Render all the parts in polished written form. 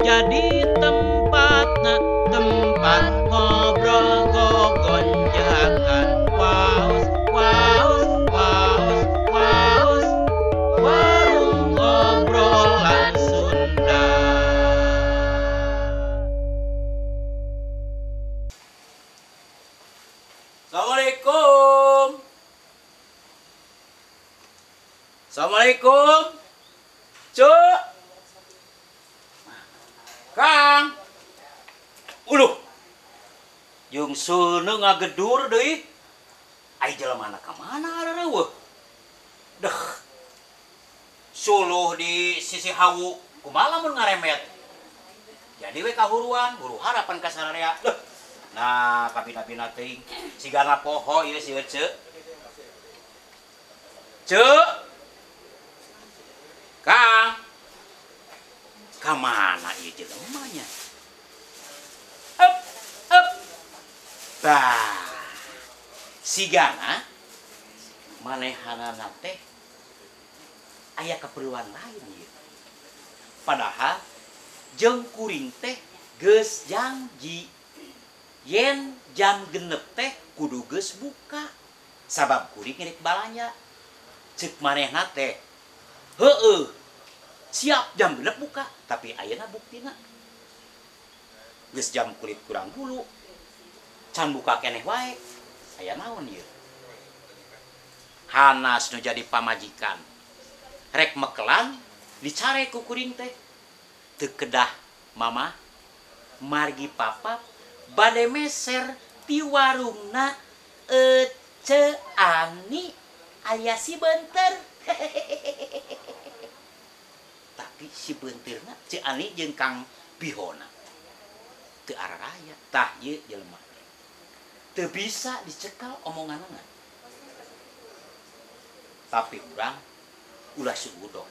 Jadi tempatna tempat ngobrol gogonjakan. Waos waos waos waos warung obrolan Sunda. Assalamualaikum. Assalamualaikum. Cuk. Kang. Uluh. Jeung seuneu ngagedur deui. Ai jelema ka mana areueuh? Deh. Suluh di sisi hawu kumaha lamun ngaremet. Jadi we kahuruan, huru harapan ka sararea. Deh. Nah, kapina-pina teuing sigana poho ieu si Ece. Ceu. Kang. Ka mana ieu jelemanya? Up, up. Bah. Sigana manehanana teh aya keperluan lain ieu. Padahal jeung kuring teh geus janji yen jam 6 teh kudu geus buka. Sabab kuring ngirik balanja. Ceuk manehna teh heueuh siap jam 6 buka, tapi ayeuna buktina geus jam kulit kurang hulu can buka keneh wae. Aya naon ieu? Hanas nu jadi pamajikan rek mekelan dicare ku kuring teh. Teu kedah mama margi papa bade meser ti warungna Ece Ani aya si Benter. Tapi si Benterna Ceu Ani jeung Kang Bihona teu araraya. Tah ieu jelema teu bisa dicekal omonganna. Tapi urang ulah suudon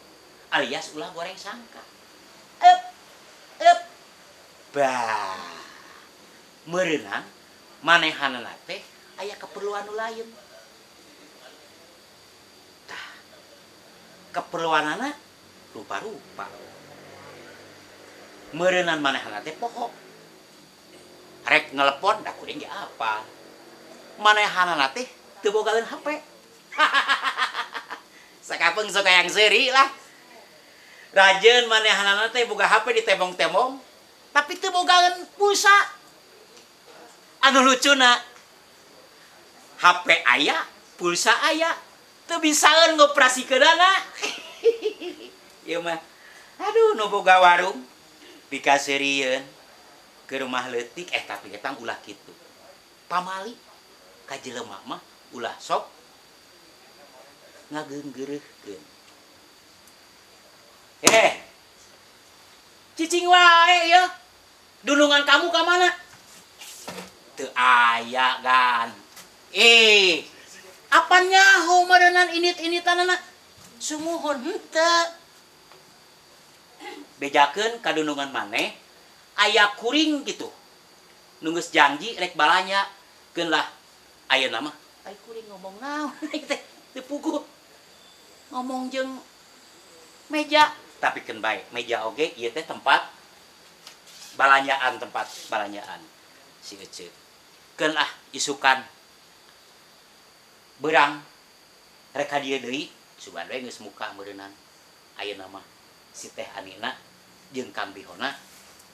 alias ulah goreng sangka. Ep ep bah. Meureunang manehanana teh aya keperluan nu lain. Tah, keperluanana rupa-rupa. Meureunang manehanana teh poho. Rek nelepon da kuring ge apa. Manehanana teh teu bogaeun HP. Sakapeung sok hayang seuri lah. Rajeun manehanana teh boga HP ditembong-tembong, tapi teu bogaeun pulsa. Anu lucuna HP aya, pulsa aya, teu bisaeun ngoperasikeunana. Ieu mah aduh nu boga warung pikaseurieun ke rumah leutik tapi eta ulah kitu. Pamali ka jelema mah ulah sok ngageunggeureuhkeun. Cicing wae ieu. Dunungan kamu ka mana? Teu aya gan. Apa nyaho meureunnan init-initanana? Sumuhun henteu. Bejakeun ka dunungan maneh aya kuring gitu. Nu geus janji rek balanya keun lah ayeuna mah ai kuring ngomong naon teh teu puguh. Ngomong jeung meja, tapi keun bae meja oge ieu teh tempat balanjaan, tempat balanjaan si Ece. Keun ah isukan beurang rek ka dieu deui sugan we geus muka meureunnan. Ayeuna mah si Teh Anina jeung Kang Bihona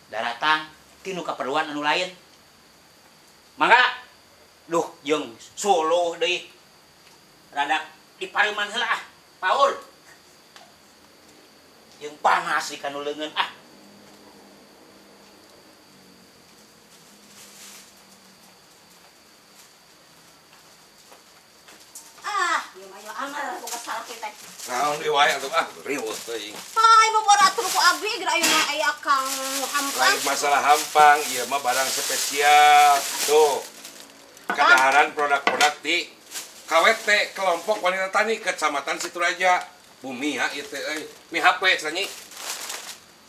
daratang tinu kaperluan anu lain. Mangga duh jeung suluh deui rada dipareuman heula ah paur. Jeung panas di kanu leungeun ah. Naon deui wae atuh ah riweuh teuing. Hai bobora atuh ku abdi geura ayeuna aya Kang Hampang. Lain masalah hampang, ieu mah barang spesial. Tuh. Kadaharan produk-produk di KWT Kelompok Wanita Tani Kecamatan Situraja. Bumi ya ieu teh euy. Mi HP cenah nyi.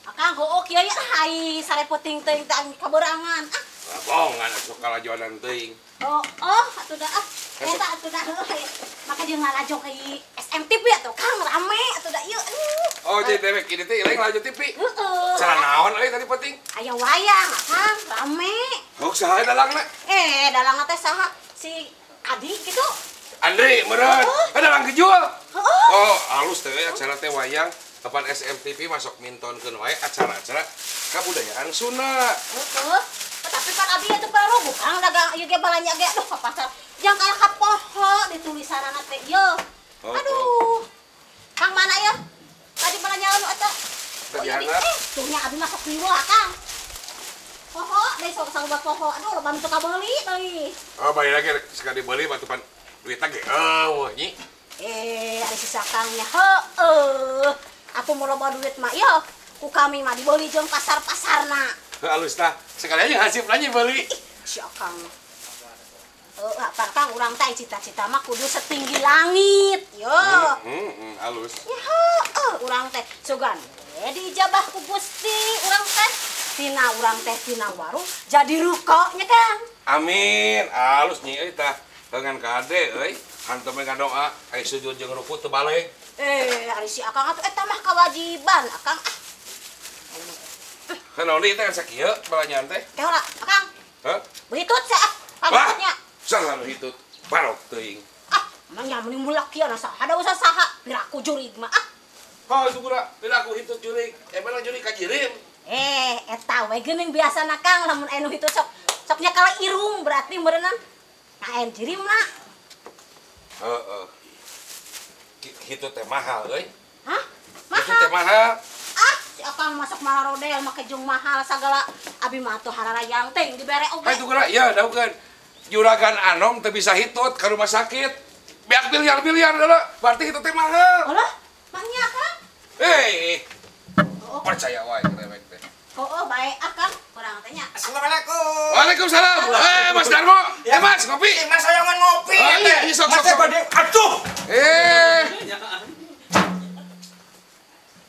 Akang heueuh kieu ya hai sarepoting teuing teh kaberangan. Ah. Bongan atuh kalajonan teuing. Oh, oh atuh da ah. Eta atuh dah heuh. Maka jeung lalajo ka SMTV atuh Kang rame atuh da ieu. Oh, jadi dewek ini teh ileng lalajo TV. Heeh. Cara naon euy tadi penting? Aya wayang Kang, rame. Oh, saha dalangna? Dalangna teh saha? Si Adi gitu. Andri meureun. Dalang kejual. Oh, halus teh acara teh wayang. Kapan SMTV masuk mintonkeun wae acara-acara kabudayaan Sunda. Heeh. Tapi kan abi itu baru bukan dagang ieu ge balanja ge aduh ka pasar. Jang kalah ka poho ditulisanana teh ieu. Aduh. Kang mana ya? Tadi balanja anu eta. Tadi hangat. Tuh nya abi masuk riweuh Kang. Poho deui sok salubat poho. Aduh loba nu teu kabeuli deui. Oh, balik lagi sekali dibeli batu pan duitna ge eueuh nyi. Ari si Kang nya heueuh. Atuh mau loba duit mah ieu ku kami mah dibeli jeung pasar-pasarna. Halus tah, sekali aja hasil aja beli. Si Akang. Apa Kang urang teh cita-cita mah kudu setinggi langit. Yo. Halus. Ya heueuh urang teh sugan we diijabah ku Gusti urang teh. Tina urang teh tina warung jadi ruko nya Kang. Amin. Halus nyi euy tah. Dengan kade euy, hantu mah ngadoa aya sujud jeung ruku teu balik. Ari si Akang atuh eta mah kewajiban Akang ah. Kan naon teh kan sakieu balanjaan teh. Teh heula Akang. Hah? Behitut sia ah. Pangitnya. Saha nu hitut? Barok teuing. Ah, emang nya meni mulak kieu na saha da usah saha, piraku jurig mah ah. Oh, sugura, piraku hitut jurig. Emang jurig ka jirim. Eta we geuning biasana Kang lamun aya nu hitut sok soknya kala irung berarti meureunna. Ngaen jirim lah. Heeh. Hitut teh mahal euy. Hah? Mahal? Hitut teh mahal. Ah, si Akang masak marodel make jeung mahal sagala abi mah atuh hararayang teh dibere oge. Hayu geura, ya daukeun. Juragan Anom teu bisa hitut ka rumah sakit. Beak biliar-biliar deuleu, berarti hitut teh mahal. Alah, mangnya Kang. Percaya wae dewek teh. Oh, bae Akang, urang teh nya. Assalamualaikum. Waalaikumsalam. Mas Darmo. Ya. Mas, ngopi. Mas sayangan ngopi. Oh, iya, sok, sok, sok. Aduh.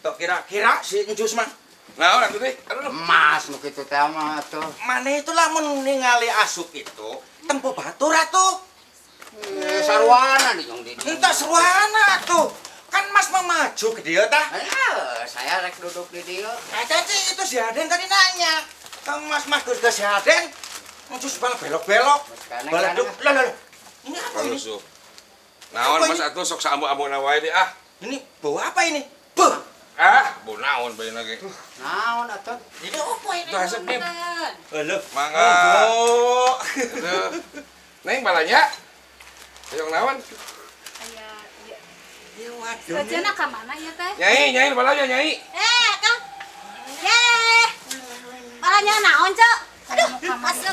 Tok kira-kira si Njus mah. Nah, atuh teh. Aduh. Mas nu kitu teh mah atuh. Maneh itu lamun ningali asup itu tempo batur atuh. Sarwana di jeung di. Entah sarwana atuh. Kan Mas mau maju ke dia tah? Saya rek duduk di dia. Tadi itu si Aden tadi nanya. Kang Mas Mas ke si Aden. Njus malah belok-belok. Baleduk. Lah lah. Ini apa ini? Naon Mas atuh sok saambu-ambuna wae deh ah. Ini bau apa ini? Beuh. Ah, bau naon bae lagi. Naon atuh? Ini apa ini? Tuh haseup nih. Halo, mangga. Neng balanya. Hoyong naon? Aya ieu. Ieu waduh. Seujana ka mana ieu teh? Nyai, nyai balanya nyai. Kang. Ye. Balanya naon, Cok? Aduh, masuk.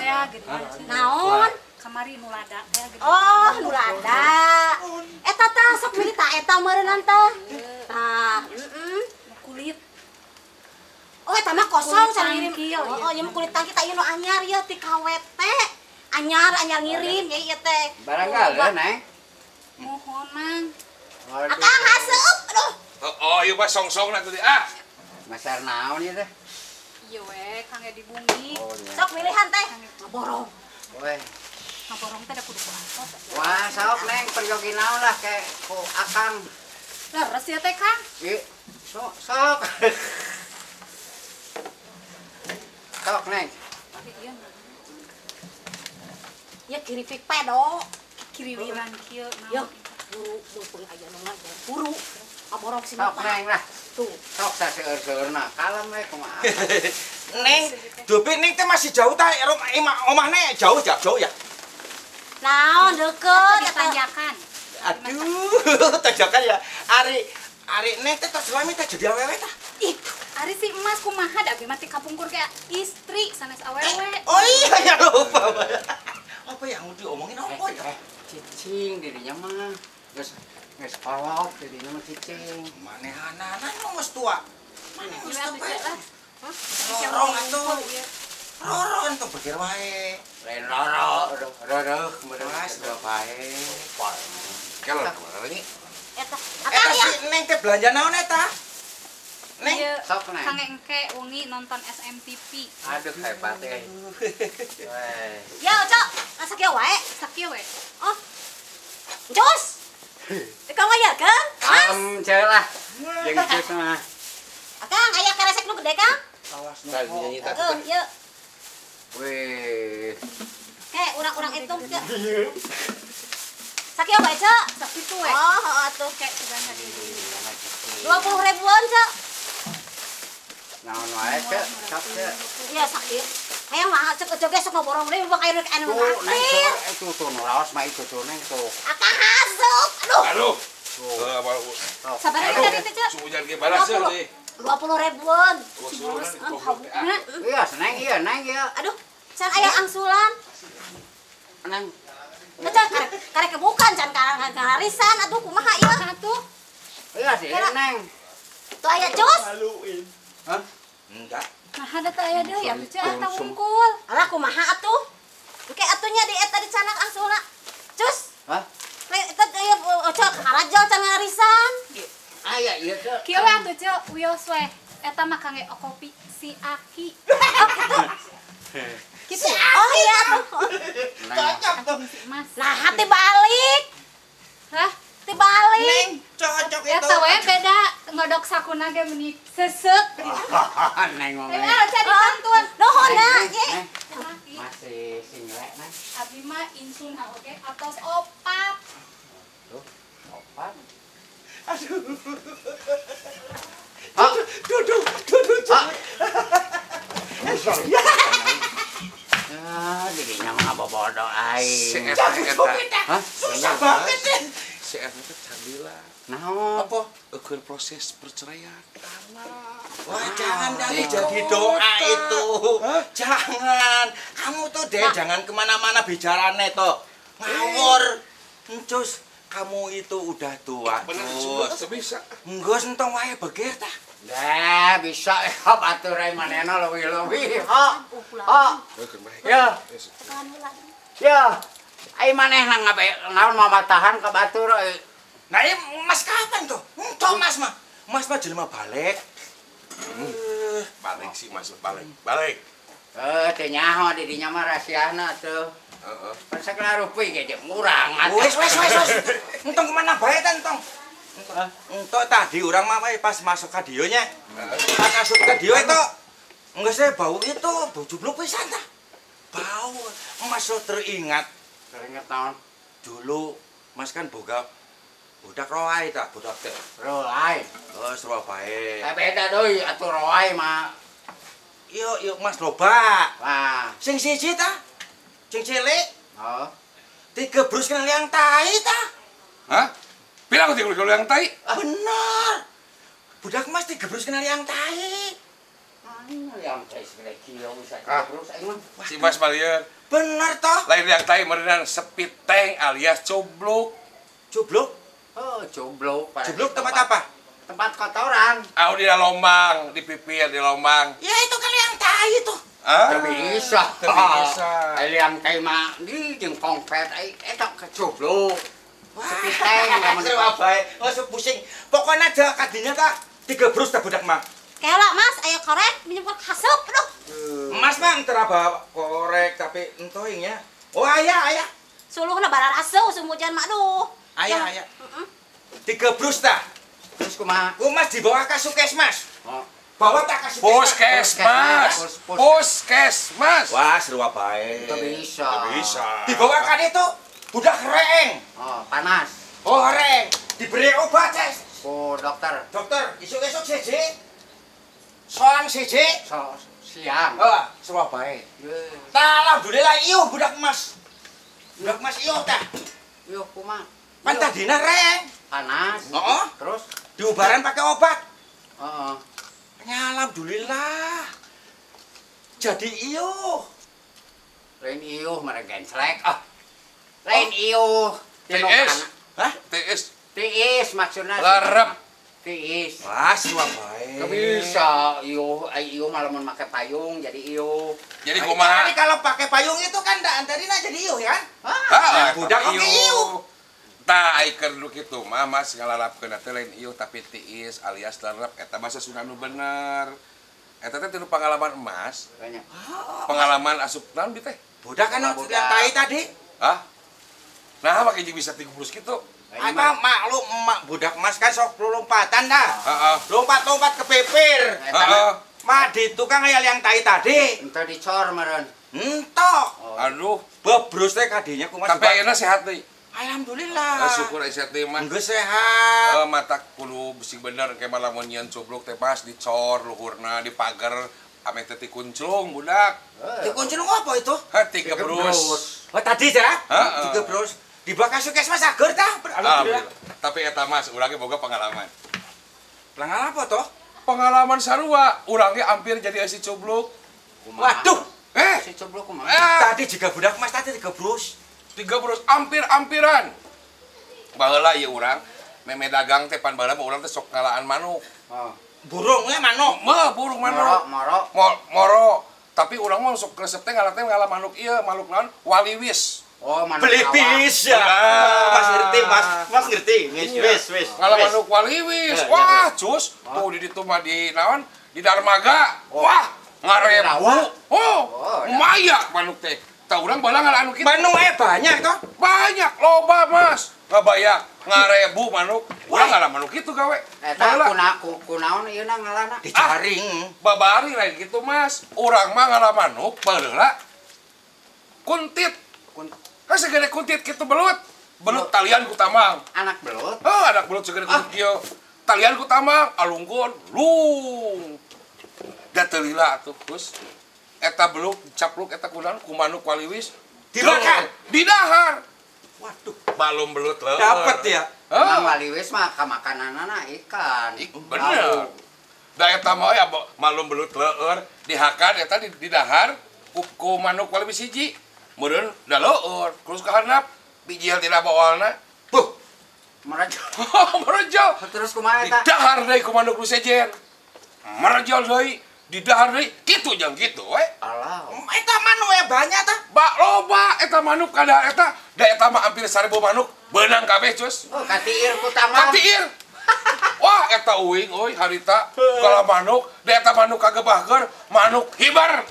Naon? Kamari nu lada teh geuning. Oh, nu lada. Eta tah sok milih tah eta meureunnan tah. Tah, heeh. Kulit. Oh, eta mah kosong can ngirim. Oh, ieu mah kulit tangki tah ieu nu anyar ieu ti KWT. Anyar anyar ngirim nya ieu teh. Barangkali, Neng. Mohon, Mang. Akang haseup. Aduh. Oh, ieu mah song-songna tuh ah. Masar naon ieu teh? Ieu we Kang di bumi. Sok milihan teh. Ngaborong. Weh. Ngaborong teh da kudu ku angkot. Wah, sok Neng peryogi naon lah ke ku Akang. Leres ya teh, Kang? Ieu, sok sok. Sok Neng. Tapi ieu ya kiripik pedo. Kiriwiran kieu naon. Yo, buru mumpung aya nu ngajar. Buru. Ngaborong si Sok Neng lah. Tuh. Sok saseur-seurna kalem we kumaha. Neng, dupi Neng teh masih jauh tah omahne jauh jauh ya. Naon deukeut ditanjakan. Aduh, tanjakan ya. Ari ari Neng teh tos lami teh jadi awewe tah. Ih, ari si emas kumaha da abi mah ti kapungkur ge istri sanes awewe. Oh iya ya lupa. Apa yang mau diomongin apa ya? Cicing dirinya mah. Geus geus kolot dirinya mah cicing. Manehanana nu geus tua. Maneh geus Gila, tua. lah. Rorong atuh. Roro atuh pikir wae. Lain roro, roro meureun bae. Kalau kemana nih? Eta, Eta si Neng teh belanja naon eta? Neng, Ieu Sok, Neng. Kang engke wengi nonton SMTV. Aduh hebat euy. Weh. Ya, Cok, masak ya wae. Sakieu we. Oh, Cus. Kang bayarkeun? Kalem ceu lah. Jeung cus mah. Akang aya keresek nu gede, Kang? Awas nu. Heeh, ieu. Wih. Kayak urang-urang hitung ke. Sakieu bae, Ceu. Sakitu we. Oh, heeh atuh kayak sugan tadi. 20 ribuan, Ceu. Naon wae, Ceu? Sok, Ceu. Iya, sakieu. Hayang mah cek ojo ge sok ngoborong deui bang aya anu naktir. Tuh, tuh nu raos mah itu tuh neng tuh. Akang asup. Aduh. Aduh. Sabar tadi teh, Ceu. Suhujan ge balas deui. 20 ribuan. Iya, neng ieu, neng ieu. Aduh, can aya angsulan. Neng. Can karek kebukan can kararisan atuh kumaha ieu atuh. Iya sih, neng. Tuh aya cus. Hah? Enggak. Nah, ada teh aya deui atuh Ceu eta wungkul. Alah kumaha atuh? Engke atunya di eta dicanak angsulna. Cus. Hah? Eta aya ceu karajol can ngarisan. Aya ieu teh. Kieu we atuh Ceu, wios we. Eta mah kangge kopi si Aki. Oh, kitu. Kitu. Oh iya atuh. Cocok tuh. Mas. Nah, hati balik. Hah? Hati balik. Neng, cocok itu. Eta we beda ngodok sakuna ge meuni sesek. Neng mah. Eh, Ceu ditantun. Nuhun na, ye. Masih singlek neng. Abi mah insun oge atos opat. Tuh, opat. Aduh. Duduk, duduk. Ah, dirinya mah bobodo aing. Hah? Susah banget deh. Si eta teh cadila. Naon? Apa? Eukeun proses perceraian. Wah, jangan jangan jadi doa itu. Jangan. Kamu tuh deh jangan kemana-mana bicarane toh. Ngawur. Encus, kamu itu udah tua. Bener, sudah bisa. Enggeus entong wae beger tah. Dah bisa hop atuh rai manehna leuwih-leuwih. Hok. Hok. Ya. Ya. Ai manehna ngabe naon mamatahan ka batur euy. Nah, ini Mas kapan tuh? Entong Mas mah. Mas mah jelema balik. Balik sih Mas, balik. Balik. Eh, teu nyaho di dinya mah rahasiana tuh. Heeh. Pan sagala rupi ge jeung urang atuh. Wes wes wes wes. Entong kemana bae ta entong? Entong tadi urang mah pas masuk ka dieu nya. Pas masuk ka dieu itu geus bau itu, bau jubluk pisan tah. Bau. Mas teringat. Teringat naon? Dulu Mas kan boga budak roai tah, budak teh. Roai. Terus roa bae. Eh beda deui atuh roai mah. Iya, iya Mas loba. Wah. Sing siji tah. Sing cilik. Oh. Digebrus kena liang tai tah. Hah? Pira aku digebrus liang tai? Bener. Budak Mas digebrus kena liang tai. Anu liang tai segede kilo bisa digebrus aing mah. Si Mas Malieur. Bener toh. Lain liang tai meureunan sepi tank alias coblok. Coblok? Oh, coblok. Coblok tempat apa? Tempat kotoran. Ah, di lombang, di pipir, di lombang. Ya itu kan liang tai itu. Ah, teu bisa. Teu bisa. Liang tai mah di jeung kongpet ai eta kecoblok. Sepi tank lamun bae. Oh, pusing. Pokoknya aja kadinya tah digebrus tah budak mah. Kela Mas, ayo korek minjem hasup aduh. Mas mah teu bawa korek tapi entoing ya. Oh, aya aya. Suluhna barar asuh usum hujan mah aduh. Aya aya. Heeh. Digebrus tah. Terus kumaha? Ku Mas dibawa ka Sukesmas. Oh. Bawa tak ka Sukesmas. Puskesmas. Puskesmas. Wah, seru bae. Teu bisa. Teu bisa. Dibawa ka ditu budak reeng. Oh, panas. Oh, reeng. Diberi obat, Ces. Oh, dokter. Dokter, isuk-isuk siji. Soang siji. So, siang. Oh, seru bae. Tah, alhamdulillah iuh budak Mas. Budak Mas iuh tah. Iuh kumaha? Pan tadina reeng. Panas. Heeh. Terus diubaran pakai obat. Heeh. Ya, alhamdulillah. Jadi iuh. Lain iuh mereka genslek. Ah. Lain iuh. Tiis. Hah? Tiis. Tiis maksudnya. Lerep. Tiis. Wah, siwa bae. Teu bisa iuh, ai iuh malah mun make payung jadi iuh. Jadi kumaha? Tapi kalau pakai payung itu kan ndak antarina jadi iuh ya kan? Hah, budak oge iuh. Tah ai keur nu kitu mah Mas ngalalapkeun teh lain iuh tapi tiis alias lerep eta bahasa Sunda nu bener. Eta teh tilu pengalaman emas. Banyak. Pengalaman asup naon bi teh? Budak kan yang tai tadi. Hah? Nah, make jeung bisa tigebrus kitu. Apa maklum emak budak mas kan sok lompatan dah. Heeh. Lompat-lompat ke bibir. Heeh. Mah di tukang aya yang tai tadi. Ente dicor meureun. Entok. Aduh, bebrus teh kadinya kumaha. Tapi ayeuna sehat deui. Alhamdulillah. Syukur aya sehat deui mah. Geus sehat. Mata kudu beusi bener ke malah mun nyieun cubluk teh pas dicor luhurna di pager ame teh tikunclung budak. Tikunclung apa itu? Heh, tigebrus. Oh tadi ya? Tigebrus. Di bakal sukses mas agar tah. Alhamdulillah. Tapi eta mas urang ge boga pengalaman. Pengalaman apa toh? Pengalaman sarua, urang ge hampir jadi si cubluk. Waduh. Si cubluk kumaha? Tadi juga budak mas tadi tigebrus. Tigebrus hampir-hampiran. Baheula ieu urang meme dagang teh pan baheula mah urang teh sok ngalaan manuk. Oh. Burungnya manuk. Mah burung manuk. Moro, moro. Tapi urang mah sok resep teh ngalah teh ngalah manuk ieu, manuk naon? Waliwis. Oh, manuk beli bis ya. Mas ngerti, Mas. Mas ngerti. Wis, wis. Ngalah manuk waliwis. Wah, cus. Tuh di ditu mah di naon? Di Darmaga. Wah, ngarebu. Oh, lumayan manuk teh. Tah urang baheula ngalah anu kitu. Manuk banyak toh? Banyak, loba, Mas. Ngabayak, ngarebu manuk. Urang ngalah manuk kitu gawe. Eta kunaon ieu na ngalana? Dijaring. Babari lain kitu, Mas. Urang mah ngalah manuk baheula kuntit. Kan segede kuntit kitu belut. Belut talian ku tamang. Anak belut? Oh, anak belut segede kuntit kieu. Talian ku tamang, alungkeun, lung. Da teu lila atuh, Gus. Eta belut dicapluk eta kunaon ku manuk waliwis dimakan, didahar. Waduh, balum belut leueur. Dapet ya. Emang waliwis mah kamakananana ikan. Bener. Da eta mah ya malum belut leueur dihakan eta didahar ku manuk waliwis hiji. Meureun da leueur, terus ka handap bijil tina baolna. Buh, merejol. Merejol. Terus kumaha eta? Didahar deui ku manuk nu sejen. Merejol deui, didahar deui, kitu jeung kitu we. Alah. Eta manuk we banyak tah. Ba loba eta manuk kada eta, da eta mah hampir 1000 manuk beunang kabeh, cus. Oh, katiir ku tamang. Katiir. Wah, eta uing euy harita kala manuk, da eta manuk kagebahkeun, manuk hibar.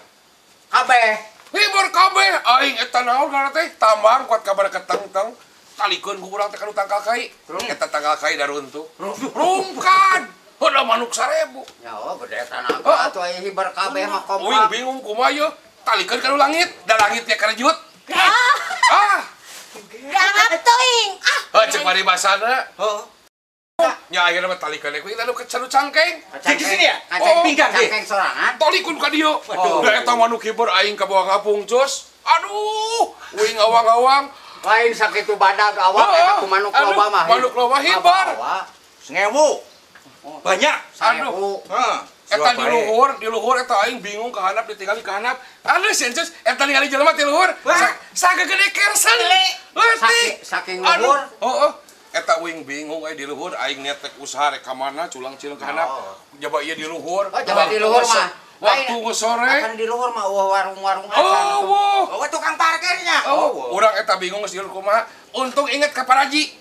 Kabeh. Hibur kabeh aing eta naon ngaranna teh tambang kuat kabar keteng-teng talikeun ku urang teh ka tangkal kai eta tangkal kai daruntuh rungkad heuh manuk 1000 ya oh gede tanah atuh aya hibar kabeh mah kompak uing bingung kumaha yeuh talikeun ka langit da langit teh karejut ah dianggap teuing ah heuh ceuk paribasana heuh nya akhirna mah talikeun ku anu kecanu cangkeng di sini ya oh pinggang cangkeng sorangan talikun ka dieu da eta manuk hiber aing ka bawah ngapung cus aduh uing awang-awang lain sakitu badag awak eta ku manuk loba mah manuk loba hiber 1000 banyak aduh heeh eta di luhur eta aing bingung ka handap ditinggali ka handap aduh sieun eta ningali jelema ti luhur sagegede kersen leutik saking luhur heeh eta uing bingung euy di luhur aing niat rek usaha rek ka mana culang-cileng ka handap jaba ieu di luhur. Oh, jaba di luhur mah. Waktu sore akan di luhur mah eueuh warung-warung acan. Oh, oh tukang parkirnya. Oh, urang eta bingung geus di luhur kumaha. Untung inget ka Paraji.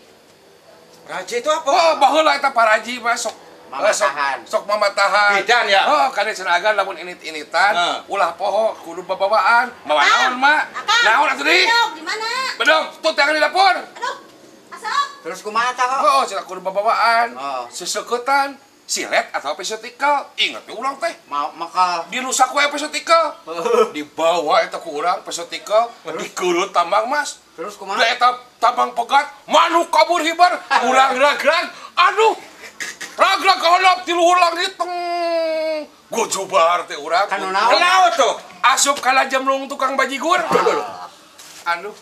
Paraji itu apa? Oh, baheula eta Paraji mah sok mamatahan. Sok mamatahan. Bidan ya? Oh, kade cenah agan lamun init-initan ulah poho kudu babawaan. Mawa naon, Mak? Naon atuh deui? Bedog di mana? Bedog, tut tangan di dapur. Aduh. Asap. Terus kumaha tah? Oh, cenah kudu babawaan. Seseuketan, silet atau pesotikal. Ingat we urang teh. Makal dirusak we pesotikal. Dibawa eta ku urang pesotikal, dikeurut tambang, Mas. Terus kumaha? Da eta tambang pegat, manuk kabur hibar, urang rag-rag. Aduh. Rag-rag ka handap ti luhur langit teng. Gojubar teh urang. Kanu naon? Naon tuh? Asup kana jemlung tukang bajigur. Aduh.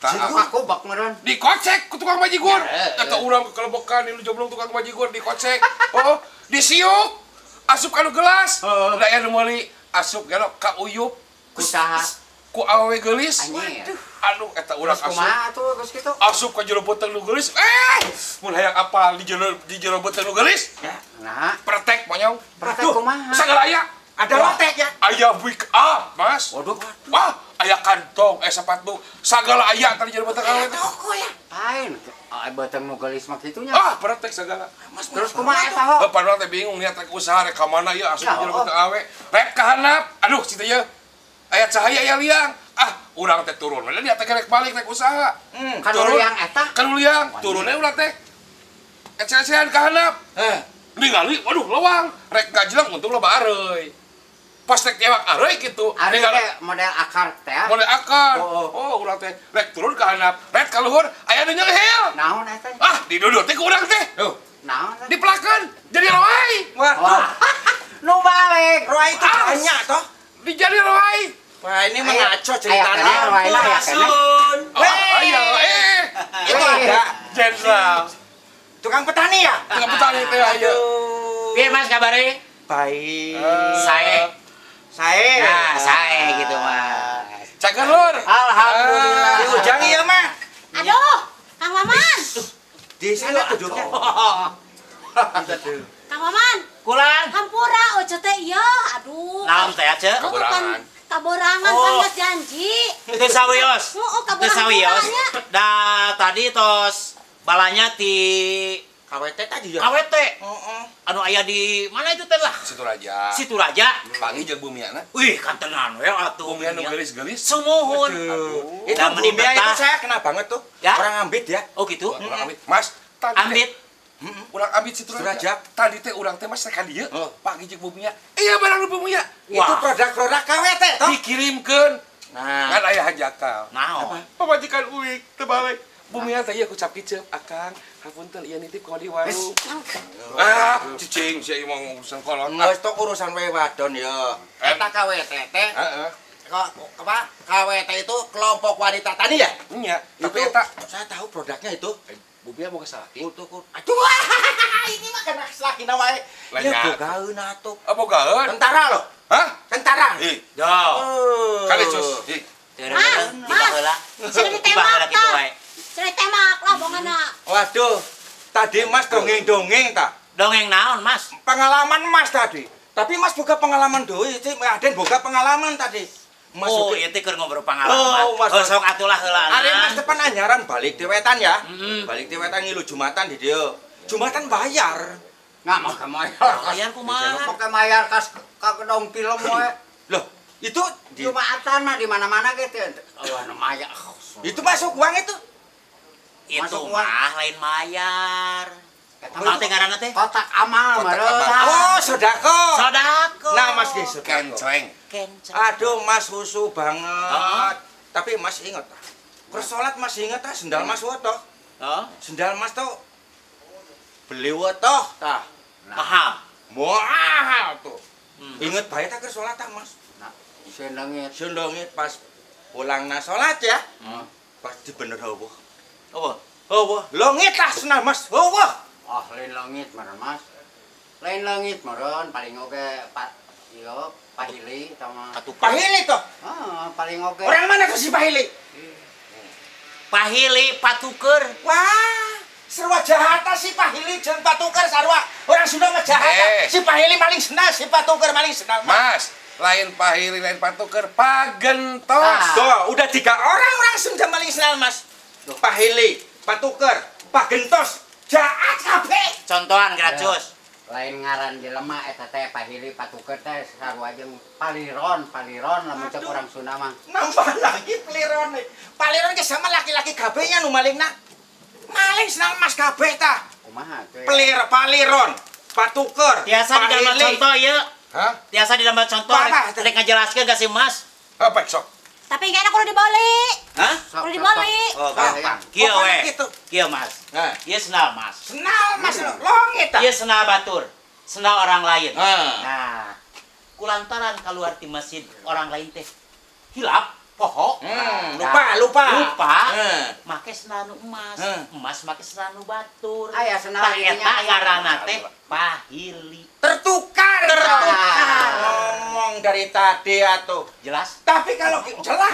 Aku bak meureun. Dikocek ku tukang bajigur. Eta urang kekelebokan di jomblong tukang bajigur dikocek. Oh, disiuk. Asup ka nu gelas. Da aya nu meuli asup gelo ka uyup ku saha? Ku awewe geulis. Waduh. Aduh eta urang asup. Kumaha atuh geus kitu? Asup ka jero beuteung nu geulis. Mun hayang apal di jero beuteung nu geulis. Nah, pretek monyong. Pretek kumaha? Sagala aya. Ada lotek ya? Aya wake up, Mas. Waduh. Wah, aya kantong, sepatu, sagala aya tadi jero beuteung awewe. Toko ya? Lain, beuteung nu geulis mah kitu nya. Ah, pretek sagala. Mas, terus kumaha eta ho? Bapak urang teh bingung niat rek usaha rek ka mana ieu asup jero beuteung awewe. Rek ka handap. Aduh, situ ieu. Aya cahaya aya liang. Ah, urang teh turun. Mana dia teh rek balik rek usaha. Kanuliang eta. Kanuliang, turunnya urang teh. Ecel-ecelan ka handap. Ningali, waduh lewang. Rek ngajelang untung loba areuy. Pas rek newak areuy kitu. Areuy teh model akar teh. Model akar. Oh, urang teh rek turun ka handap, rek ka luhur, aya nu nyeunghil. Naon eta? Ah, didudut teh ku urang teh. Naon? Dipelakeun jadi roai. Waduh. Nu balik. Roai itu banyak toh. Dijadi roai. Wah, ini mengaco ceritanya. Oh, ayo, itu ada jenderal. Tukang petani ya? Tukang petani teh ayo. Piye Mas kabare? Baik. Sae. Sae. Nah, sae gitu Mas. Cager lur. Alhamdulillah. Di Ujang ieu mah. Aduh, Kang Maman. Di sana duduknya. Kang Maman. Kulang. Hampura ojo teh ieu. Aduh. Naon teh aja? Kaborangan. Kaborangan kan geus janji. Teu sawios. Heeh, Teu sawios. Da tadi tos balanya ti KWT tadi ya. KWT. Heeh. Anu aya di mana itu teh lah? Situraja. Situraja. Panggih jeung bumiana. Wih, kantenan we atuh. Bumia nu geulis-geulis. Sumuhun. Itu bumia itu saya kena banget tuh. Ya? Orang ambit ya. Oh gitu. Orang ambit. Mas, tadi ambit. Urang ambit Situraja. Tadi teh urang teh Mas rek ka dieu. Panggih jeung bumia. Iya barang nu bumia. Itu produk-produk KWT toh. Dikirimkeun. Nah, kan aya hajakal. Naon? Pamajikan uik teu balik. Bumia teh ieu kucap kicep akang. Hapunten ieu nitip ka di warung. Ah, cicing sia ieu mah urusan kolot. Geus tok urusan we wadon ya. Eta KWT teh. Heeh. Apa? KWT itu kelompok wanita tani ya? Iya, tapi eta saya tahu produknya itu. Bumia boga salaki. Aduh, ini mah kena salakina wae. Ya bogaeun atuh. Oh, bogaeun. Tentara loh. Hah? Tentara. Ih. Yo. Kali cus. Ih. Mas, sudah ditembak tah. Sudah ditembak lah bongana. Waduh, tadi Mas dongeng-dongeng ta. Dongeng naon, Mas? Pengalaman Mas tadi. Tapi Mas boga pengalaman deui, Aden boga pengalaman tadi. Mas oh, ieu teh keur ngobrol pengalaman. Oh, Mas. Oh, sok atulah heula. Are Mas depan anyaran balik dewetan ya. Balik dewetan ngilu Jumatan di dieu. Jumatan bayar. Nggak mau ke mayar. Bayar kumaha? Pakai mayar kas ka gedong film we. Loh, itu Jumatan mah di mana-mana gitu. Oh, anu mayar. Itu masuk uang itu. Itu mah lain mayar. Naon teh ngaranna teh? Kotak amal meureun. Oh, sedekah. Sedekah. Nah, Mas ge sedekah. Kencreng. Kencreng. Aduh, Mas husu banget. Tapi Mas inget ah. Keur salat Mas inget ah sendal Mas wotoh. Heeh. Sendal Mas tuh beli wotoh tah. Mahal. Mahal tuh. Inget bae tah keur salat tah, Mas. Nah, sendangit. Sendangit pas pulangna salat ya. Pasti bener eueuh. Apa? Eueuh. Longit tah sendal Mas. Eueuh. Oh, lain langit meureun Mas. Lain langit meureun paling oge Pak ieu Pahili sama Pahili toh? Heeh, paling oge. Orang mana tuh si Pahili? Pahili patuker. Wah, sarua jahat si Pahili jeung patuker sarua. Orang Sunda mah jahat. Si Pahili maling sendal, si patuker maling sendal. Mas, lain Pahili lain patuker, pagentos. Tuh, udah 3 orang Sunda maling sendal, Mas. Pahili, patuker, pagentos. Jahat kabeh. Contohan gratis. Lain ngaran jelema eta teh Pahili patuker teh sarua jeung paliron, paliron lamun cek urang Sunda mah. Nambah lagi paliron. Paliron ge sama laki-laki kabeh nya nu malingna. Maling senang Mas kabeh tah. Kumaha teh? Paliron, patuker. Tiasa didamel contoh ieu. Hah? Tiasa didamel contoh rek ngajelaskeun ka si Mas. Apa sok? Tapi enggak enak kudu dibeli. Hah? Kudu dibeli. Oh, gampang. Kieu we. Kieu Mas. Ieu sendal Mas. Sendal Mas longit tah. Ieu sendal batur. Sendal orang lain. Nah, kulantaran keluar ti masjid orang lain teh hilap, poho. Lupa. Make sendal nu emas. Emas make sendal nu batur. Aya sendal eta ngaranna teh Pahili. Tertukar. Ngomong dari tadi atuh. Jelas? Tapi kalau jelas.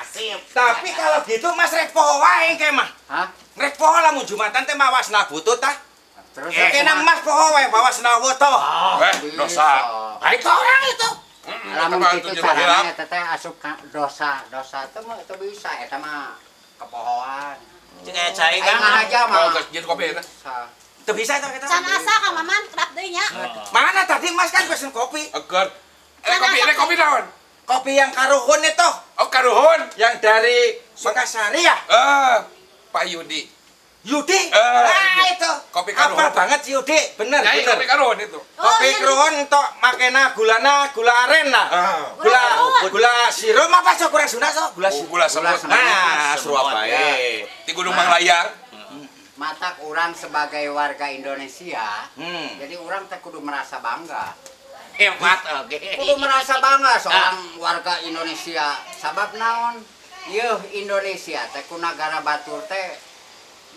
Sip. Tapi kalau gitu Mas rek poho wae engke mah. Hah? Rek poho lamun Jumatan teh mawa sendal butut tah. Terus kena Mas poho wae bawa sendal wotoh. Dosa. Baik orang itu. Lamun kitu carana eta teh asup dosa, dosa teh mah teu bisa eta mah kepohoan. Cek aya cai kan. Aja mah. Geus jeung kopi eta. Teu bisa eta kita. Can asa Kang Maman kerap deui nya. Mana tadi Mas kan pesen kopi. Eger. Kopi, kopi naon? Kopi yang karuhun itu. Oh, karuhun. Yang dari Sukasari ya? Pak Yudi. Yudi? Itu. Kopi karuhun. Apa banget si Yudi? Bener, bener. Kopi karuhun itu. Kopi karuhun untuk makena gulana, gula aren lah. Gula sirup apa sok kurang Sunda sok? Gula gula semut. Nah, Surabaya. Di Gunung Manglayang. Matak orang sebagai warga Indonesia, jadi orang teh kudu merasa bangga. Hebat, oke. Kudu merasa bangga seorang warga Indonesia. Sabab naon? Yeuh Indonesia teh ku nagara batur teh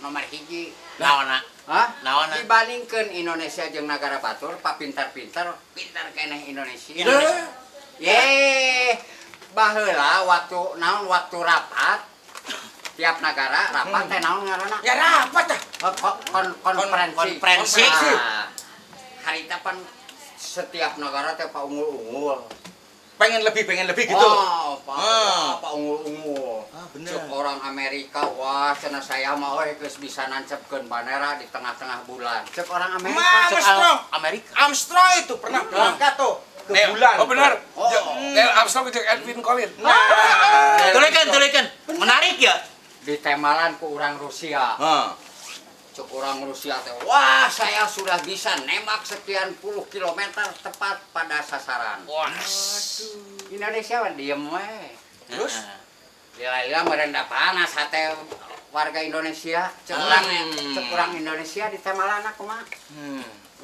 nomor 1. Naonna? Hah? Naonna? Dibandingkeun Indonesia jeung nagara batur, pa pintar-pintar, pintar keneh Indonesia. Ye, baheula waktu naon waktu rapat tiap negara rapat teh naon ngaranna? Ya rapat tah. Konferensi. Harita pan setiap negara teh paunggul-unggul. Pengen lebih gitu. Oh, paunggul-unggul. Ah, bener. Cek orang Amerika, wah cenah saya mah euy geus bisa nancepkeun bandera di tengah-tengah bulan. Cek orang Amerika, cek Armstrong. Amerika. Armstrong itu pernah berangkat tuh ke bulan. Oh benar. Neil Armstrong jeung Edwin Collins. Nah, tulikan. Menarik ya. Ditemalan ku orang Rusia. Cek orang Rusia teh, wah saya sudah bisa nembak sekian puluh kilometer tepat pada sasaran. Wah. Indonesia mah diem we. Terus lila-lila merendah panas hate warga Indonesia. Cek orang Indonesia ditemalan aku mah.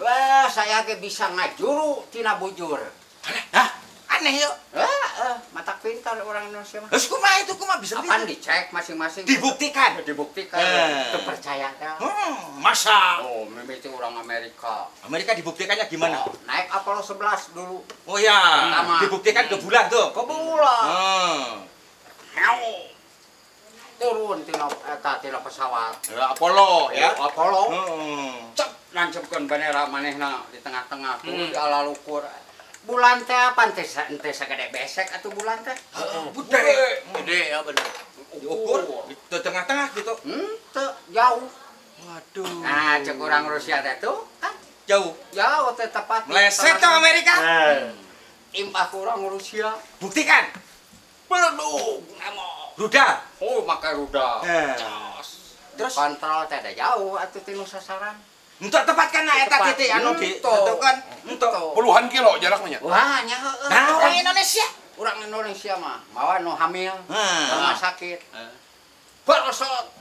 Wah, saya ge bisa ngajuru tina bujur. Hah? Aneh yuk. Matak pintar orang Indonesia mah. Terus kumaha itu kumaha bisa apaan dicek masing-masing. Dibuktikan. Dibuktikan. Terpercaya teh. Masa? Oh, mimiti orang Amerika. Amerika dibuktikannya gimana? Oh, naik Apollo 11 dulu. Oh ya. Pertama. Dibuktikan ke bulan tuh. Ke bulan. Turun tina eta tina pesawat. Ya, Apollo ya. Apollo. Cep nancepkeun bendera manehna di tengah-tengah tuh di alalukur. Bulan teh apa teh sagede besek atuh bulan teh? Heeh, gede. Gede ya bener. Diukur di tengah-tengah gitu. Teu jauh. Waduh. Nah, cek orang Rusia teh tuh kan jauh. Jauh teh tepat. Meleset tuh Amerika. Impah kurang Rusia. Buktikan. Beledug ngamuk. Rudal. Oh, make rudal. Terus kontrol teh ada jauh atuh tinu sasaran. Untuk tepat kan eta titik anu ditentukan untuk puluhan kilo jaraknya. Wah, nya heueuh. Nah, orang Indonesia, orang Indonesia mah mawa nu hamil, rumah sakit. Berosot.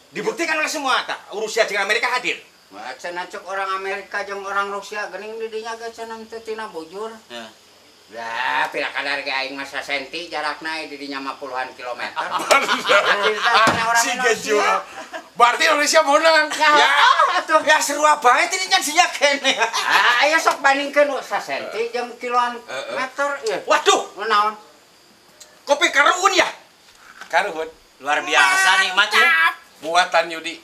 Dibuktikan oleh semua tah. Rusia jeung Amerika hadir. Wah, cenah cek orang Amerika jeung orang Rusia geuning di dinya ge cenah teu tina bujur. Heeh. Lah, pira kadar ge aing mah sasenti jarakna di dinya mah puluhan kilometer. Si gejul. Berarti Indonesia menang. Ya, atuh. Ya seru bae ini nya sia kene. Ah, aya sok bandingkeun sasenti jeung kiloan meter ieu. Waduh, naon? Kopi karuhun ya? Karuhun. Luar biasa nikmat ya. Buatan Yudi.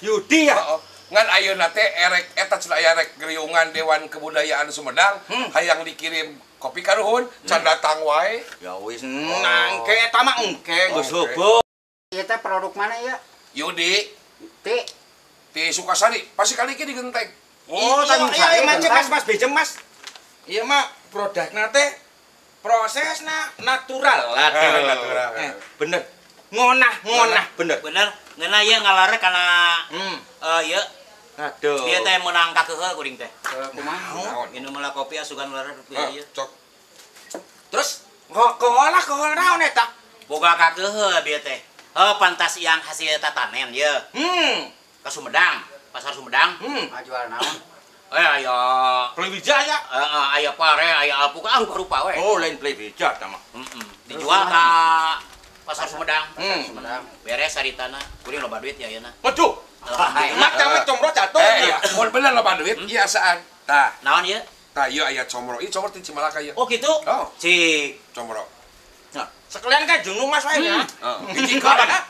Yudi ya? Heeh. Ngan ayeuna teh erek eta cenah aya rek geriungan Dewan Kebudayaan Sumedang hayang dikirim kopi karuhun can datang wae. Ya wis nangke eta mah engke geus heubeut. Ieu teh produk mana ieu? Yudi. Ti Ti Sukasari, pasti kali iki digenteng. Oh, Tanjung Sari mah Mas Mas bejem Mas. Ieu mah produkna teh prosesna natural. Natural. Bener. Ngonah bener. Bener. Ngeunah ieu ngalare kana ieu. Aduh. Ieu teh meunang kakeuheul kuring teh. Kumaha? Minum heula kopi asugan ular ieu. Cok. Terus keolah naon eta? Boga kakeuheul bieu teh. Heuh pantas yang hasil tatanen ieu. Ka Sumedang, pasar Sumedang. Ngajual naon? Aya Peliwijaya. Heeh, aya pare, aya alpukat, rupa-rupa we. Oh, lain Peliwijaya tah mah. Dijual ka pasar Sumedang. Sumedang. Beres haritana, kuring loba duit ya ayeuna. Waduh. Mak cawe comro jatuh. Mun bener loba duit, ieu asaan. Tah. Naon ieu? Tah ieu aya comro. Ieu comro ti Cimalaka ieu. Oh kitu? Oh. Cik. Comro. Nah, sekalian kan jeung Mas wae ya. Heeh.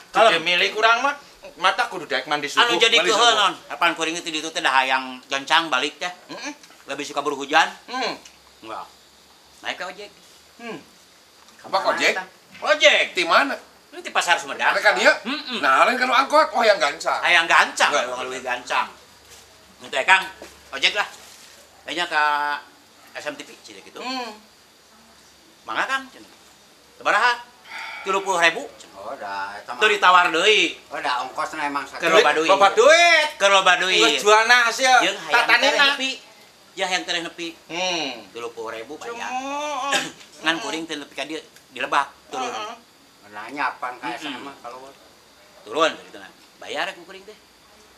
Kalau milik urang mah mata kudu daek mandi subuh. Anu jadi keuheul naon? Apaan kuring teh ditu teh dah hayang gancang balik teh. Heeh. Lebih suka buru hujan. Heeh. Enggak. Naik ke ojek. Apa ojek? Ojek. Di mana? Ini di pasar Sumedang. Mereka dia? Nah, lain kalau angkot, oh yang gancang. Hayang gancang, lebih gancang. Itu ya Kang, ojek lah. Kayaknya ke SMTV, cina gitu. Mangga Kang, cina. Sabaraha? 30.000. Oh, dah eta mah. Teu ditawar deui. Oh, dah ongkosna emang sakitu. Keur loba duit. Loba duit. Keur loba duit. Geus jualna hasil Jeung hayang tatanina. nepi. Ya hayang tereh nepi. 30.000 bayar. Ngan kuring teh nepi ka dieu dilebak turun. Nanya apaan kayak sama kalau turun gitu nah. Bayar ku kuring teh.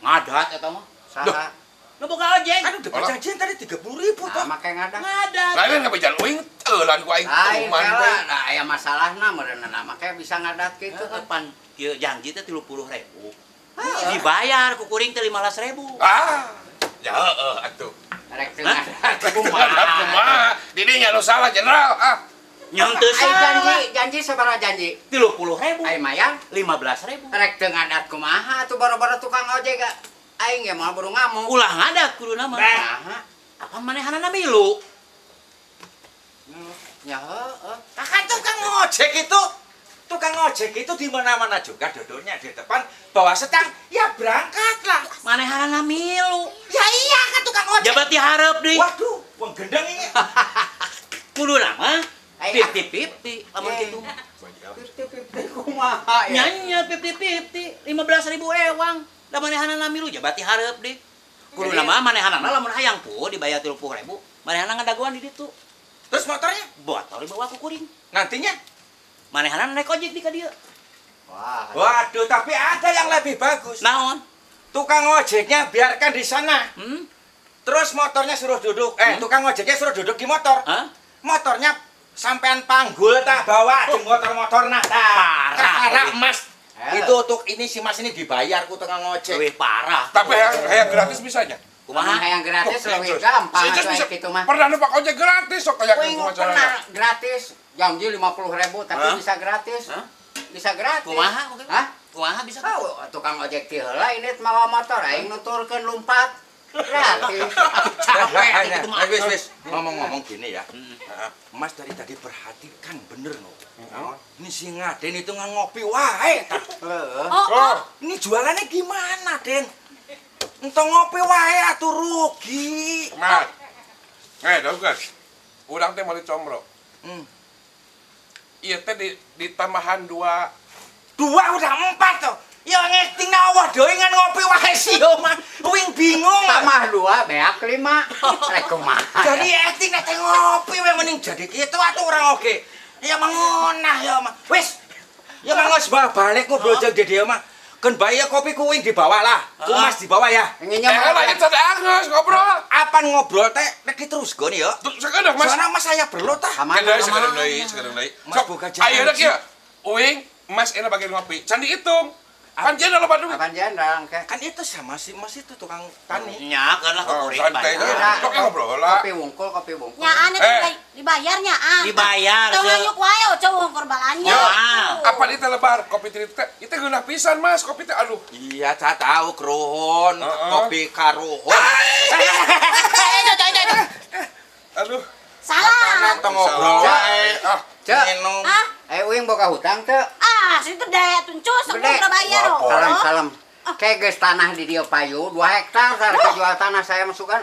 Ngadat eta mah. Saha? Nu boga ojek. Kan udah perjanjian tadi 30.000 toh. Nah, make ngadat. Ngadat. Lain ngabejan uing teu lan ku aing Lain tuman teh. lah, aya masalahna meureunna make bisa ngadat kitu kan. Pan kieu janji teh 30.000. Dibayar ku kuring teh 15.000. Ah. Ya heeh atuh. Rek teu ngadat kumaha? Didinya nu salah jenderal ah. Nyong teu salah. Janji sabaraha janji? 30.000. Ai mayang 15.000. Rek teu ngadat kumaha atuh boro-boro tukang ojek aing ge moal buru ngamuk. Ulah ngadat kuduna mah. Naha? Apa manehanana milu? Ya heeh. Kan tukang ojek itu, tukang ojek itu di mana-mana juga duduknya di depan bawa setang, ya berangkatlah. Manehanana milu. Ya iya kan tukang ojek. Jabat dihareup deui. Waduh, wong gendeng ini. Kuduna mah 50-50 lamun kitu mah. 50-50 kumaha ya? Nya 50-50, 15.000 ewang. Da manehanana milu jabat dihareup deui. Kuduna mah manehanana lamun hayang pu dibayar 30.000, manehanana ngadagoan di ditu. Terus motornya? Motor dibawa ku kuring. Nantinya? Manehanana naik ojek di ka dieu. Wah. Waduh, tapi ada yang lebih bagus. Naon? Tukang ojeknya biarkan di sana. Terus motornya suruh duduk. Tukang ojeknya suruh duduk di motor. Hah? Motornya sampean panggul tak bawa di motor-motorna tah. Parah. Mas. Itu untuk ini si Mas ini dibayar ku tukang ojek. Wih, parah. Tapi hayang gratis bisanya. Kumaha hayang gratis leuwih gampang atuh kitu mah. Pernah numpak ojek gratis sok kayak kumaha carana. Pernah gratis, janji 50.000 tapi bisa gratis. Bisa gratis. Kumaha? Hah? Kumaha bisa? Oh, tukang ojek ti heula ini mawa motor aing nuturkeun lumpat. Gratis. Capek gitu mah. Wis wis ngomong-ngomong gini ya. Mas dari tadi perhatikan bener no. Ini si Ngaden itu ngopi wae tah. Oh. Ini jualannya gimana, Den? Entong ngopi wae atuh rugi. Mas. Dogas. Urang teh meuli comro. Ieu teh ditambahan 2. 2 udah 4 toh. Ya ngerti nawah deui ngan ngopi wae sih yo mah. Wing bingung. Tambah 2 beak 5. Rek kumaha. Jadi acting teh ngopi we mending jadi kitu atuh urang oge. Ya mangonah ya mah. Wis. Ya mah geus balik ngobrol jeung dieu mah. Keun bae kopi ku wing dibawa lah. Ku Mas dibawa ya. Lah itu geus ngobrol. Apan ngobrol teh rek diteruskeun ya. Sakedeung Mas. Soalna Mas saya perlu tah. Sakedeung deui, sakedeung deui. Mas boga janji. Ayeuna kieu. Uing Mas enak bagian ngopi. Can dihitung. Kan jenderal loba duit. Kan jenderal engke. Kan itu sama si Mas itu tukang tani. Nya keun lah kuring bayar. Sok ngobrol lah. Kopi wungkul, kopi wungkul. Nyaan eta dibayar nyaan. Dibayar. Tong nganyuk wae ojo wungkur balanya. Apa itu lebar kopi teh itu geunah pisan Mas, kopi teh aduh. Iya, saya tahu keruhun, kopi karuhun. Aduh. Salah. Tong ngobrol wae. Ah, minum. Uing boga hutang teu? Ah, situ gede tuncus, aku udah bayar. Salam, salam. Kayak geus tanah di dieu payu 2 hektar harga jual tanah saya masukan.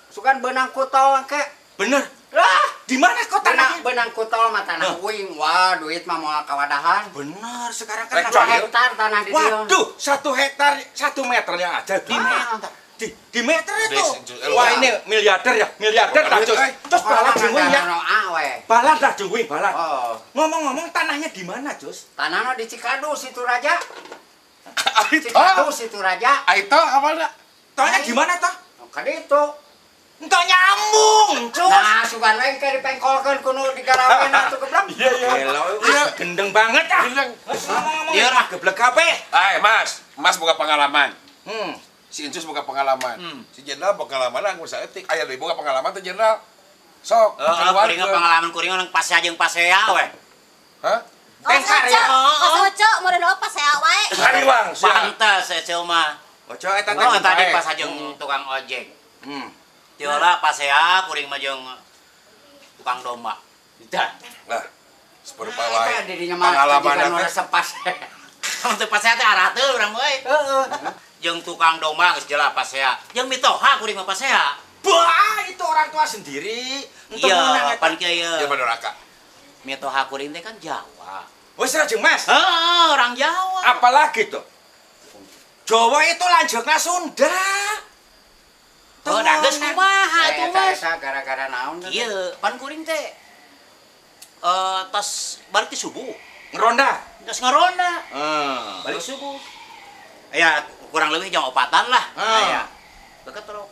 Sukan benang kutol engke. Bener. Lah, di mana kok tanah? Benang kutol mah tanah uing. Wah, duit mah moal kawadahan. Bener, sekarang kan 2 hektar tanah di dieu. Waduh, 1 hektar 1 meternya aja di meter. Di meter itu. Wah, ini miliarder ya, miliarder tak Cus. Terus balat jeung ya. Balat dah jeung balat. Ngomong-ngomong tanahnya di mana, Cus? Tanahnya di Cikadus itu Raja. Cikadus itu Raja. Itu apa dah? Tanahnya di mana toh? Ka ditu. Entok nyambung, Cus. Nah, sugan we engke dipengkolkeun kuno digarawean atuh geblek. Iya, iya. Gendeng banget ah. Gendeng. Ngomong-ngomong mah geblek kabeh. Mas, Mas boga pengalaman. Si Incus boga pengalaman. Si Jenderal pengalaman anggur saeutik. Aya deui boga pengalaman teh Jenderal. Sok, keluar pengalaman kuring urang pasea jeung pasea we. Hah? Tengkar ya. Ojo meureun opo pasea wae. Hariwang sia. Pantes eceu mah. Ojo eta teh. Oh, tadi pas jeung tukang ojek. Tiola pasea kuring mah jeung tukang domba. Dah. Lah, seperupa wae. Pengalaman teh resep pasea. Teu pasea teh arah teu urang euy. Heeh. Jeung tukang domba geus jelas pasea. Jeung mitoha kuring mah pasea. Bah, itu orang tua sendiri. Iya, pan kieu. Dia padoraka. Mitoha kuring teh kan Jawa. Wis ra jeung Mas. Heeh, orang Jawa. Apalagi tuh? Jawa itu lanjutnya Sunda. Oh, da geus kumaha atuh Mas? Eta gara-gara naon? Ieu, pan kuring teh tas balik ti subuh. Ngeronda. Terus ngeronda. Heeh. Balik subuh. Ya kurang lebih jam 4-an lah. Heeh. Ya. Beketrok.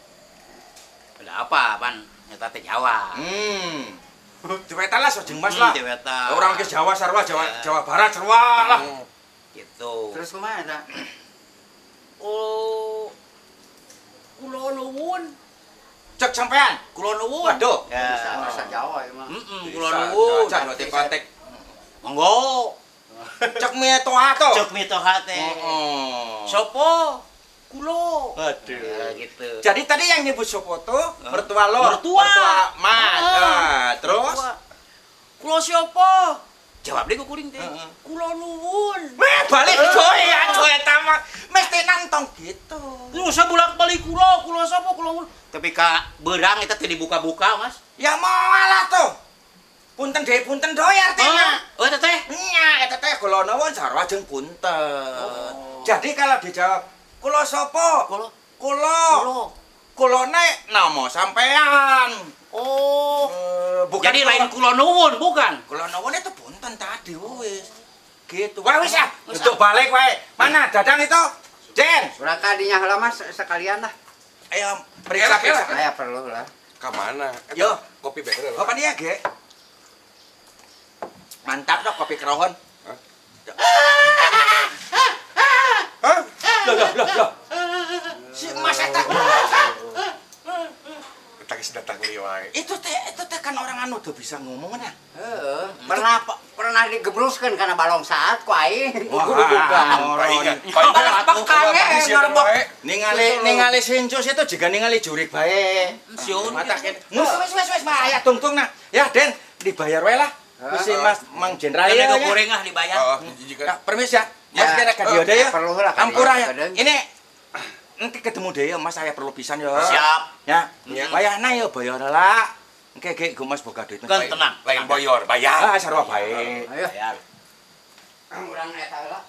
Ada apa pan? Eta teh Jawa. Diwetan lah jeung Mas lah. Diwetan. Orang ke Jawa sarua, Jawa Jawa Barat sarua lah. Gitu. Terus kumaha eta? Oh. Kula nuwun. Cek sampean. Kula nuwun. Waduh. Ya. Bisa bahasa Jawa ieu mah. Heeh, kula nuwun. Cak kontak. Monggo. Cek mitoha to. Cek mitoha teh. Heeh. Sopo? Kulo. Aduh. Ya, gitu. Jadi tadi yang nyebut sopo tuh mertua lo, Mertua Mas. Nah, terus mertua. Kulo siapa? Jawab deh ku kuring teh. Kulo nuwun. Weh, balik coy, aduh eta mah mesti nantong gitu. Terus saya bolak-balik kulo, kulo sapa, kulo nuwun. Tapi ka beurang eta teh dibuka-buka, Mas. Ya moal lah tuh. Punten deui punten deui artinya. Oh, eta teh. Nya, eta teh kulo nuwun sarua jeung punten. Jadi kalau dijawab kulo sapa? Kulo. Kulo. Kulo. Kulone nama sampean. Oh. Bukan jadi lain kulo nuwun, bukan? Kulo nuwun itu punten tadi wis. Gitu. Wah wis ah, untuk balik wae. Mana Dadang itu? Den. Urang ka dinya heula Mas sekalian lah. Ayo periksa periksa. Aya perlu lah. Ka mana? Yo, kopi beker. Apa dia, Ge? Mantap dong kopi kerohon. Hah? Loh, loh, loh, loh. Si Mas eta. Eta geus datang deui wae. Itu teh kan orang anu tuh bisa ngomong nah. Heeh. Pernah digebruskeun kana balong saat ku aing. Wah, Paingan. Pakange ngerbok. Ningali sincus itu juga ningali jurik bae. Siun. Mata kene. Wis wis wis mah aya tungtung nah. Ya Den, dibayar wae lah. Wis si Mas Mang Jenderal ya. ya. Goreng ah dibayar. Heeh, Nah, permis ya. Mas kena ka dieu ya. Perlu lah. Ampura ya. Ini nanti ketemu deh ya Mas, saya perlu pisan ya. Siap. Ya. Wayahna ya bayar lah. Engke ge go Mas boga duit. Kan tenang. Lain boyor, bayar. Ah, sarua bae. Ayo. Bayar. Urang eta heula.